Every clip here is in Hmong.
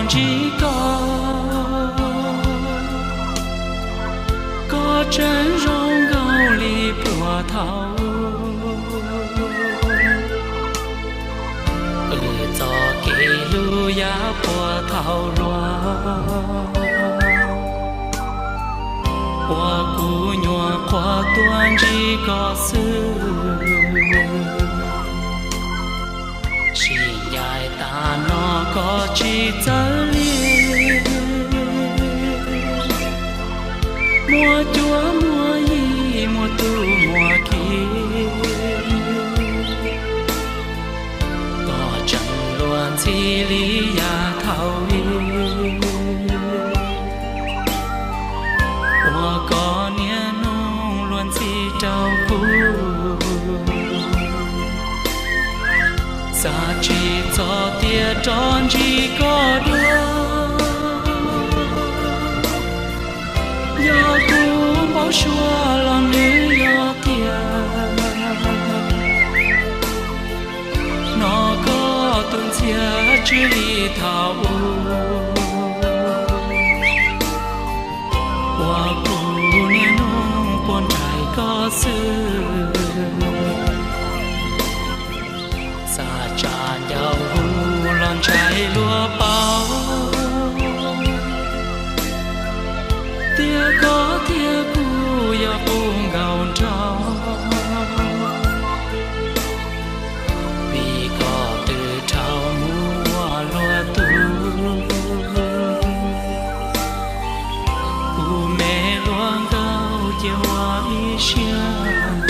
Tsis koj, koj tseem zoo nkaus li puag thaum wb txoj kev hlub yav puag thaum luag, uas kuv nyuam qhuav tuaj ntsib koj xwb. Sim ncaim tas no koj tsis txawj li, muaj cuab muaj yig muaj tub muaj ki, koj tseem luag ntxhi li yav thaum ub, uas koj niaj hnub luag ntxhi rau kuv. Xav tsis txog tias rov ntsib koj dua, yog kuv npau suav los nws yog tiag. Hnov koj tus ntxhias tsw li thaum ub, uas kuv niaj hnub puag nraim koj xwb. Xav tsa ncauj hu los ntshai luag paub, tias koj thiab kuv yog qub nkaus nraug. Vim koj twb dhau mus ua luag tug, kuv me hluas nkauj cia ua ib siab.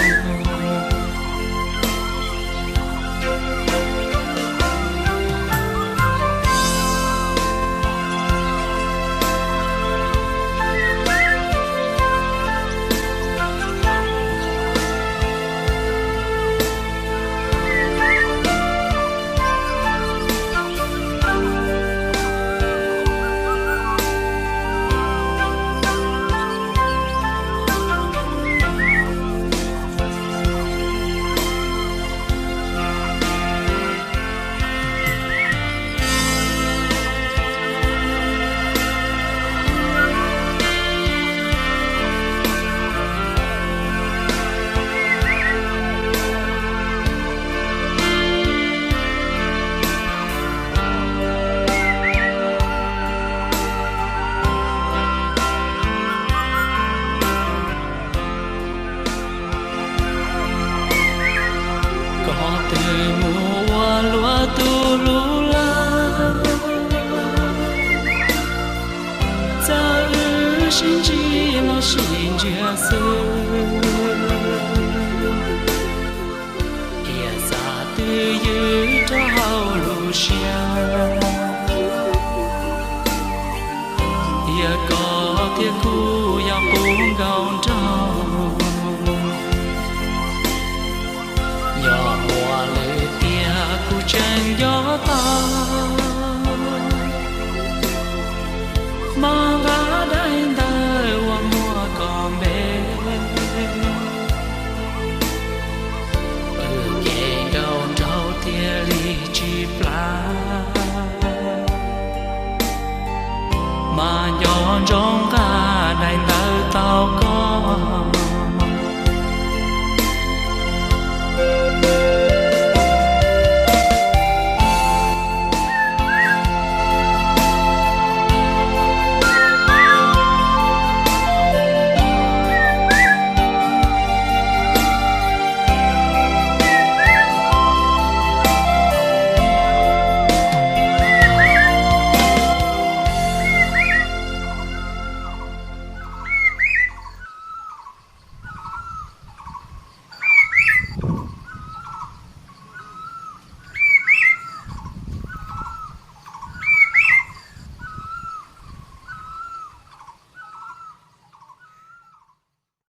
Koj twb mus ua luag tug lub laj, txawm wb sib ntsib los sib ntsiag xwb, tiam xav twj ywm rau hauv lub siab, tias koj thiab kuv yog qub nkaus nraug. Yog muaj lwm tiam kuv tseem nco tau mas nqa daim ntawv uas muaj koj npe, wb kev nkauj nraug thiaj li tsis plab. Mas nco ntsoov